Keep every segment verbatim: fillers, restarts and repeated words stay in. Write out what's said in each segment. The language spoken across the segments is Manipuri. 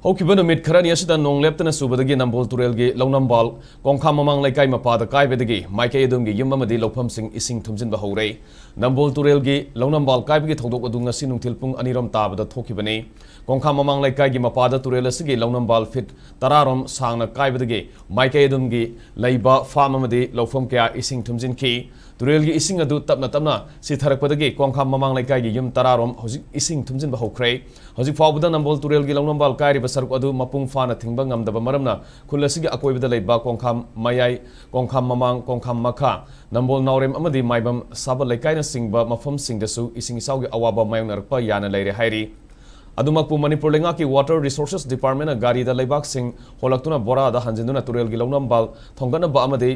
ꯍꯧꯈꯤꯕ ꯅꯨꯃꯤꯠ ꯈꯔꯅꯤ ꯑꯁꯤꯗ ꯅꯣꯡ ꯂꯦꯞꯇꯅ ꯆꯨꯕꯗꯒꯤ ꯅꯝꯕꯣꯜ ꯇꯨꯔꯦꯜꯒꯤ ꯂꯧꯅꯝꯕꯥꯜ ꯀꯣꯡꯈꯥꯝ ꯃꯃꯥꯡ ꯂꯩꯀꯥꯏ ꯃꯄꯥꯗ ꯀꯥꯏꯕꯗꯒꯤ ꯃꯥꯏꯀꯩ ꯑꯗꯨꯝꯒꯤ ꯌꯨꯝ ꯑꯃꯗꯤ ꯂꯧꯐꯝꯁꯤꯡ ꯏꯁꯤꯡ ꯊꯨꯝꯖꯤꯟꯕ ꯍꯧꯔꯦ꯫ ꯅꯝꯕꯣꯜ ꯇꯨꯔꯦꯜꯒꯤ ꯂꯧꯅꯝꯕꯥꯜ ꯀꯥꯏꯕꯒꯤ ꯊꯧꯗꯣꯛ ꯑꯗꯨ ꯉꯁꯤ ꯅꯨꯡꯊꯤꯜ ꯄꯨꯡ ꯑꯅꯤꯔꯣꯝ ꯇꯥꯕꯗ ꯊꯣꯛꯈꯤꯕꯅꯤ꯫ ꯀꯣꯡꯈꯥꯝ ꯃꯃꯥꯡ ꯂꯩꯀꯥꯏꯒꯤ ꯃꯄꯥꯗ ꯇꯨꯔꯦꯜ ꯑꯁꯤꯒꯤ ꯂꯧꯅꯝꯕꯥꯜ ꯐꯤꯠ ꯇꯔꯥꯔꯣꯝ ꯁꯥꯡꯅ ꯀꯥꯏꯕꯗꯒꯤ ꯃꯥꯏꯀꯩ ꯑꯗꯨꯝꯒꯤ ꯂꯩꯕ ꯐꯥꯝ ꯑꯃꯗꯤ ꯂꯧꯐꯝ ꯀꯌꯥ ꯏꯁꯤꯡ ꯊꯨꯝꯖꯤꯟꯈꯤ꯫ ꯇꯨꯔꯦꯜꯒꯤ ꯏꯁꯤꯡ ꯑꯗꯨ ꯇꯞꯅ ꯇꯞꯅ ꯆꯤꯊꯔꯛꯄꯗꯒꯤ ꯀꯣꯡꯈꯥꯝ ꯃꯃꯥꯡ ꯂꯩꯀꯥꯏꯒꯤ ꯌꯨꯝ ꯇꯔꯥꯔꯣꯝ ꯍꯧꯖꯤꯛ ꯏꯁꯤꯡ ꯊꯨꯝꯖꯤꯟꯕ ꯍꯧꯈ꯭ꯔꯦ꯫ ꯍꯧꯖꯤꯛ ꯐꯥꯎꯕꯗ ꯅꯝꯕꯣꯜ ꯇꯨꯔꯦꯜꯒꯤ ꯂꯧꯅꯝꯕꯥꯜ ꯀꯥꯏꯔꯤꯕ ꯁꯔꯨꯛ ꯑꯗꯨ ꯃꯄꯨꯡ ꯐꯥꯅ ꯊꯤꯡꯕ ꯉꯝꯗꯕ ꯃꯔꯝꯅ ꯈꯨꯜ ꯑꯁꯤꯒꯤ ꯑꯀꯣꯏꯕꯗ ꯂꯩꯕ ꯀꯣꯡꯈꯥꯝ ꯃꯌꯥꯏ, ꯀꯣꯡꯈꯥꯝ ꯃꯃꯥꯡ, ꯀꯣꯡꯈꯥꯝ ꯃꯈꯥ, ꯅꯝꯕꯣꯜ ꯅꯥꯎꯔꯦꯝ ꯑꯃꯗꯤ ꯃꯥꯏꯕꯝ ꯁꯥꯕ ꯂꯩꯀꯥꯏꯅꯆꯤꯡꯕ ꯃꯐꯝꯁꯤꯡꯗꯁꯨ ꯏꯁꯤꯡ ꯏꯆꯥꯎꯒꯤ ꯑꯋꯥꯕ ꯃꯥꯌꯣꯛꯅꯔꯛꯄ ꯌꯥꯅ ꯂꯩꯔꯦ ꯍꯥꯏꯔꯤ꯫ ꯑꯗꯨꯃꯛꯄꯨ ꯃꯅꯤꯄꯨꯔ ꯂꯩꯉꯥꯛꯀꯤ Water Resources Departmentꯅ ꯒꯥꯔꯤꯗ ꯂꯩꯕꯥꯛꯁꯤꯡ ꯍꯣꯜꯂꯛꯇꯨꯅ ꯕꯣꯔꯥꯗ ꯍꯟꯖꯤꯟꯗꯨꯅ ꯇꯨꯔꯦꯜꯒꯤ ꯂꯧꯅꯝꯕꯥꯜ ꯊꯣꯡꯒꯠꯅꯕ ꯑꯃꯗꯤ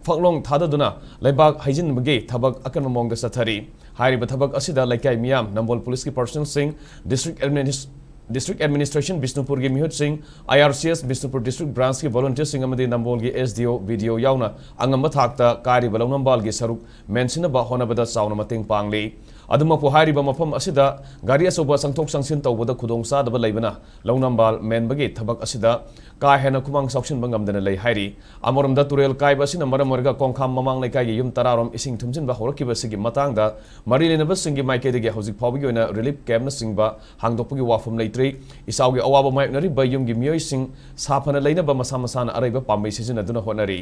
ꯐꯛꯂꯣꯡ ꯊꯥꯗꯗꯨꯅ ꯂꯩꯕꯥꯛ ꯍꯩꯖꯤꯟꯕꯒꯤ ꯊꯕꯛ ꯑꯀꯟꯕ ꯃꯑꯣꯡꯗ ꯆꯠꯊꯔꯤ꯫ ꯍꯥꯏꯔꯤꯕ ꯊꯕꯛ ꯑꯁꯤꯗ ꯂꯩꯀꯥꯏ ꯃꯤꯌꯥꯝ, ꯅꯝꯕꯣꯜ ꯄꯨꯂꯤꯁꯀꯤ ꯄꯔꯁꯅꯦꯜꯁꯤꯡ, ꯗꯤꯁꯇ꯭ꯔꯤꯛ ꯑꯦꯗꯃꯤꯅꯤꯁ-, ꯗꯤꯁꯇ꯭ꯔꯤꯛ ꯑꯦꯗꯃꯤꯅꯤꯁꯇ꯭ꯔꯦꯁꯟ ꯕꯤꯁꯅꯨꯄꯨꯔꯒꯤ ꯃꯤꯍꯨꯠꯁꯤꯡ, IRCS ꯕꯤꯁꯅꯨꯄꯨꯔ ꯗꯤꯁꯇ꯭ꯔꯤꯛ ꯕ꯭ꯔꯥꯟꯁꯀꯤ ꯚꯣꯂꯨꯟꯇꯤꯌꯔꯁꯤꯡ ꯑꯃꯗꯤ ꯅꯝꯕꯣꯜꯒꯤ SDO, BDO ꯌꯥꯎꯅ ꯑꯉꯝꯕ ꯊꯥꯛꯇ ꯀꯥꯏꯔꯤꯕ ꯂꯧꯅꯝꯕꯥꯜꯒꯤ ꯁꯔꯨꯛ ꯃꯦꯟꯁꯤꯟꯅꯕ ꯍꯣꯠꯅꯕꯗ ꯆꯥꯎꯅ ꯃꯇꯦꯡ ꯄꯥꯡꯂꯤ꯫ ꯑꯗꯨꯃꯛꯄꯨ ꯍꯥꯏꯔꯤꯕ ꯃꯐꯝ ꯑꯁꯤꯗ ꯒꯥꯔꯤ ꯑꯆꯧꯕ ꯆꯪꯊꯣꯛ ꯆꯪꯁꯤꯟ ꯇꯧꯕꯗ ꯈꯨꯗꯣꯡꯆꯥꯗꯕ ꯂꯩꯕꯅ ꯂꯧꯅꯝꯕꯥꯜ ꯃꯦꯟꯕꯒꯤ ꯊꯕꯛ ꯑꯁꯤꯗ ꯀꯥ ꯍꯦꯟꯅ ꯈꯨꯃꯥꯡ ꯆꯥꯎꯁꯤꯟꯕ ꯉꯝꯗꯅ ꯂꯩ ꯍꯥꯏꯔꯤ꯫ ꯑꯃꯔꯣꯝꯗ ꯇꯨꯔꯦꯜ ꯀꯥꯏꯕ ꯑꯁꯤꯅ ꯃꯔꯝ ꯑꯣꯏꯔꯒ ꯀꯣꯡꯈꯥꯝ ꯃꯃꯥꯡ ꯂꯩꯀꯥꯏꯒꯤ ꯌꯨꯝ ꯇꯔꯥꯔꯣꯝ ꯏꯁꯤꯡ ꯊꯨꯝꯖꯤꯟꯕ ꯍꯧꯔꯛꯈꯤꯕ ꯑꯁꯤꯒꯤ ꯃꯇꯥꯡꯗ ꯃꯔꯤ ꯂꯩꯅꯕꯁꯤꯡꯒꯤ ꯃꯥꯏꯀꯩꯗꯒꯤ ꯍꯧꯖꯤꯛ ꯐꯥꯎꯕꯒꯤ ꯑꯣꯏꯅ ꯔꯤꯂꯤꯐ ꯀꯦꯝꯞꯅꯆꯤꯡꯕ ꯍꯥꯡꯗꯣꯛꯄꯒꯤ ꯋꯥꯐꯝ ꯂꯩꯇ꯭ꯔꯤ꯫ ꯏꯆꯥꯎꯒꯤ ꯑꯋꯥꯕ ꯃꯥꯌꯣꯛꯅꯔꯤꯕ ꯌꯨꯝꯒꯤ ꯃꯤꯑꯣꯏꯁꯤꯡ ꯁꯥꯐꯅ ꯂꯩꯅꯕ ꯃꯁꯥ ꯃꯁꯥꯅ ꯑꯔꯩꯕ ꯄꯥꯝꯕꯩ ꯁꯤꯖꯤꯟꯅꯗꯨꯅ ꯍꯣꯠꯅꯔꯤ꯫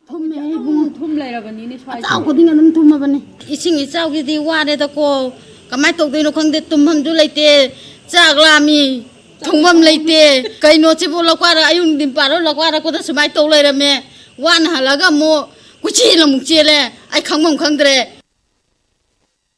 ꯊꯨꯝꯃꯦ, ꯏꯕꯨꯡ꯫ ꯊꯨꯝ ꯂꯩꯔꯕꯅꯤꯅꯦ ꯁ꯭ꯋꯥꯏꯁꯦ꯫ ꯑꯆꯥꯎ ꯈꯨꯗꯤꯡ ꯑꯗꯨꯝ ꯊꯨꯝꯃꯕꯅꯤ꯫ ꯏꯁꯤꯡ ꯏꯆꯥꯎꯒꯤꯗꯤ ꯋꯥꯔꯦꯗꯀꯣ꯫ ꯀꯃꯥꯏꯅ ꯇꯧꯗꯣꯏꯅꯣ ꯈꯪꯗꯦ꯫ ꯇꯨꯝꯐꯝꯁꯨ ꯂꯩꯇꯦ, ꯆꯥꯛ ꯂꯥꯝꯃꯤ, ꯊꯣꯡꯐꯝ ꯂꯩꯇꯦ꯫ ꯀꯩꯅꯣ ꯁꯤꯕꯨ ꯂꯧꯀꯥꯔ ꯑꯌꯨꯛ ꯅꯨꯡꯊꯤꯟ ꯄꯥꯔꯣ ꯂꯧꯀꯥꯔꯛꯄꯗ ꯁꯨꯃꯥꯏꯅ ꯇꯧ ꯂꯩꯔꯝꯃꯦ꯫ ꯋꯥꯅ ꯍꯜꯂꯒ ꯑꯃꯨꯛ ꯀꯣꯏꯆꯦꯜ ꯑꯃꯨꯛ ꯆꯦꯜꯂꯦ꯫ ꯑꯩ ꯈꯪꯐꯝ ꯈꯪꯗ꯭ꯔꯦ꯫